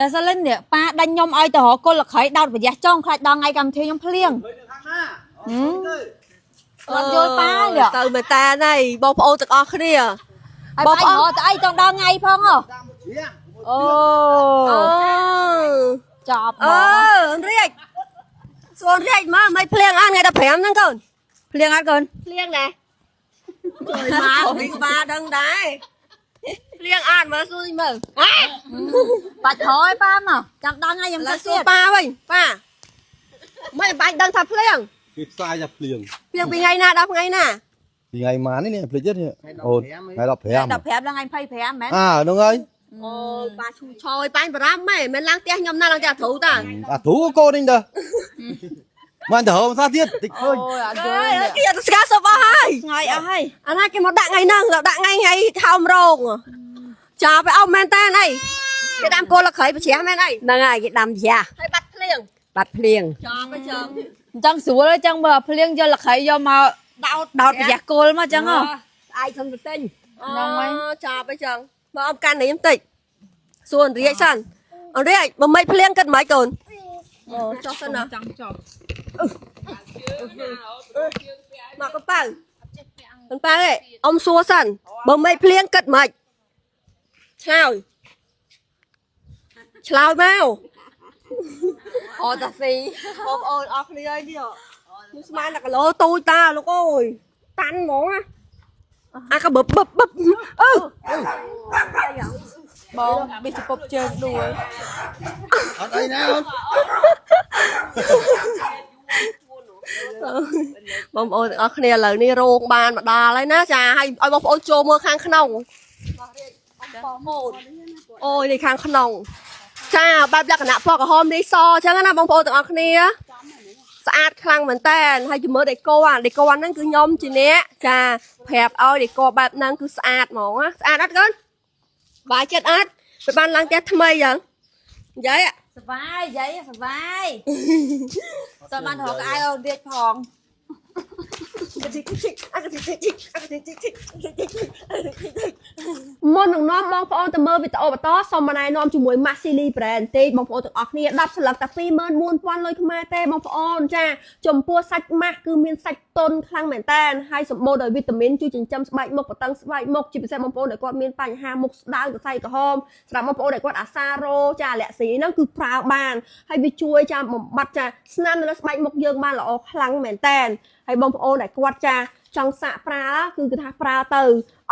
តែសិលិននេះប៉ាដាញ់ខ្ញុំឲ្យទៅរកគុលលខៃដោតប្រយះចុងខ្លាចដល់ថ្ងៃកម្មវិធីខ្ញុំភ្លៀងអត់យល់ប៉ានេះ ទៅមែនតើហើយបងប្អូនទាំងអស់គ្នា ហើយប៉ារកទៅអីចង់ដល់ថ្ងៃផងហ៎អូ អូ ចប់ អឺរាជសួនរាជមកមិនភ្លៀងអត់ថ្ងៃ15ហ្នឹងកូន ភ្លៀងអត់កូន ភ្លៀងដែរជួយមកពីក្បាលដឹងដែរភ្លៀងអត់មើលសួរមើល បាច់ថយប៉ាមកចាំដល់ថ្ងៃខ្ញុំ ឥឡូវសួ ទៅទៀត រប៉ាវិញប៉ាមិនបាច់ដឹងថាភ្លៀង គេផ្សាយថាភ្លៀង ភ្លៀងពីថ្ងៃណាដល់ថ្ងៃណា ថ្ងៃម៉ាននេះភ្លេចទៀតនេះអូនថ្ងៃ15 15ដល់ថ្ងៃ25មែន អាហ្នឹងហើយ អូយប៉ាឈូឆយប៉ាញ់បារម្ភហ៎មិនឡើងផ្ទះខ្ញុំណាឡើងផ្ទះទ្រូតា អាទ្រូកូននេះតើមិនទៅហមសាទៀតតិចឃើញ អូយអត់យ អើយ ល់ គេអត់ស្គាល់សពអស់ហើយ ថ្ងៃអស់ហើយ អាណាគេមកដាក់ថ្ងៃហ្នឹងដាក់ថ្ងៃថ្ងៃថោមរោងចាទៅអោមែនតាអីគេដាំគោលក្រៃប្រជ្រះមែនអី ហ្នឹងហើយគេដាំយ៉ា ហើយបាត់ភ្លៀង បាត់ភ្លៀង ចាទៅចឹង អញ្ចឹងស្រួលអញ្ចឹងបើភ្លៀងយកលខៃយកមក ដោត ដោតប្រយះគោលមកអញ្ចឹងហ៎ ស្អែកសុំទៅទិញ ហ្នឹងហើយ ចាទៅចឹងមកអមកាន់នេះខ្ញុំតិចសួរអនរាជសិនអនរាជបើមិនភ្លៀងគិតមិនកូនអូចុះសិនណា ចង់ចប់ មកកប៉ៅកប៉ៅឯងអ៊ំសួរសិនបើមិនភ្លៀងគិតមិនឆ្លើយឆ្លើយមក អូតាស៊ី បងប្អូនអស់គ្នាហើយនេះខ្ញុំស្មានតែគីឡូទូចតាលោកអើយតាន់ហ្មងណាអាក៏បឹបបឹបបឹបអឺ បងបិជពប់ជើងដួល អត់អីណាអូន បងប្អូនទាំងអស់គ្នាឥឡូវនេះរោងបានមកដល់ហើយណាចាឲ្យឲ្យបងប្អូនចូលមើលខាងក្នុងអូយនេះខាងក្នុង ចាបែបលក្ខណៈពណ៌ក្រហមនេះសអញ្ចឹងណាបងប្អូនទាំងអស់គ្នាស្អាតខ្លាំងមែនតើហើយជំរឿដេកូអាដេកូហ្នឹងគឺខ្ញុំជាអ្នកចាប្រាប់ឲ្យដេកូបែបហ្នឹងគឺស្អាតហ្មងណាស្អាតអត់កូនបាយចិត្តអត់ទៅបានឡើងផ្ទះថ្មីអញ្ចឹងនិយាយ សបាយយាយសបាយតើបានរកអាយអូនទៀតផង មុននឹងនាំបងប្អូនទៅមើលវីដេអូបន្តសូមណែនាំជាមួយ Maxili Brand ទេបងប្អូនទាំងអស់គ្នា10ស្លឹកតែ24000លុយខ្មែរទេបងប្អូនចាចំពោះសាច់ម៉ាស់គឺមានសាច់ទន់ខ្លាំងមែនតើហើយសម្បូរដោយវីតាមីនជួយចិញ្ចឹមស្បែកមុខបតឹងស្បែកមុខជាពិសេសបងប្អូនដែលគាត់មានបញ្ហាមុខស្ដើងសរសៃក្រហមសម្រាប់បងប្អូនដែលគាត់អាសារ៉ូចាលាក់ស៊ីហ្នឹងគឺប្រើបានហើយវាជួយចាបំបត្តិចាស្នាមនៅលើស្បែកមុខយើងបានល្អខ្លាំងមែនតើហើយបងប្អូនដែលគាត់ចាចង់សាកប្រើគឺគេថាប្រើទៅ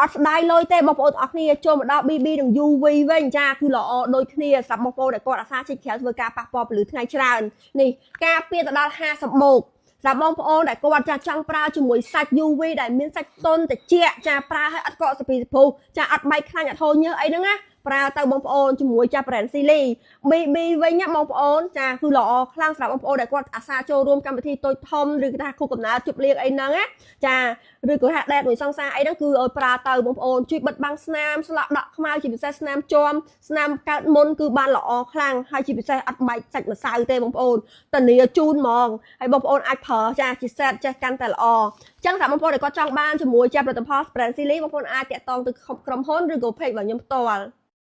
អត់ស្ដាយលុយទេបងប្អូនទាំងអស់គ្នាចូលមកដល់ BB និង UV វិញចាគឺល្អដូចគ្នាសម្រាប់បងប្អូនដែលគាត់អាសាចេញក្រៅធ្វើការប៉ះពាល់ពលឺថ្ងៃច្រើននេះការពារទៅដល់50បូកសម្រាប់បងប្អូនដែលគាត់ចាចង់ប្រើជាមួយសាច់ UV ដែលមានសាច់ទន់ត្រជាក់ចាប្រើឲ្យអត់កកសពីសភុះចាអត់បែកខ្លាញ់អត់ហូរញើសអីហ្នឹងណាប្រើទៅបងប្អូនជាមួយចា brand Silly BB វិញណាបងប្អូនចាគឺល្អខ្លាំងសម្រាប់បងប្អូនដែលគាត់អាសាចូលរួមកម្មវិធីតូចធំឬគេថាខួបកំណើតជប់លៀងអីហ្នឹងណាចាឬក៏ថាដែតមួយសង្សារអីហ្នឹងគឺឲ្យប្រើទៅបងប្អូនជួយបិទបាំងស្នាមស្លាកដក់ខ្មៅជាពិសេសស្នាមជាំស្នាមកើតមុនគឺបានល្អខ្លាំងហើយជាពិសេសអត់បែកសាច់ម្សៅទេបងប្អូនតានីជូនហ្មងហើយបងប្អូនអាចប្រើចាជា set ចេះកាន់តែល្អអញ្ចឹងសម្រាប់បងប្អូនដែលគាត់ចង់បានជាមួយចាផលិតផល Brand Silly បងប្អូនអាចតាក់ទងទៅក្រុមហ៊ុនឬក៏ page របស់ខ្ញុំផ្ទាល់។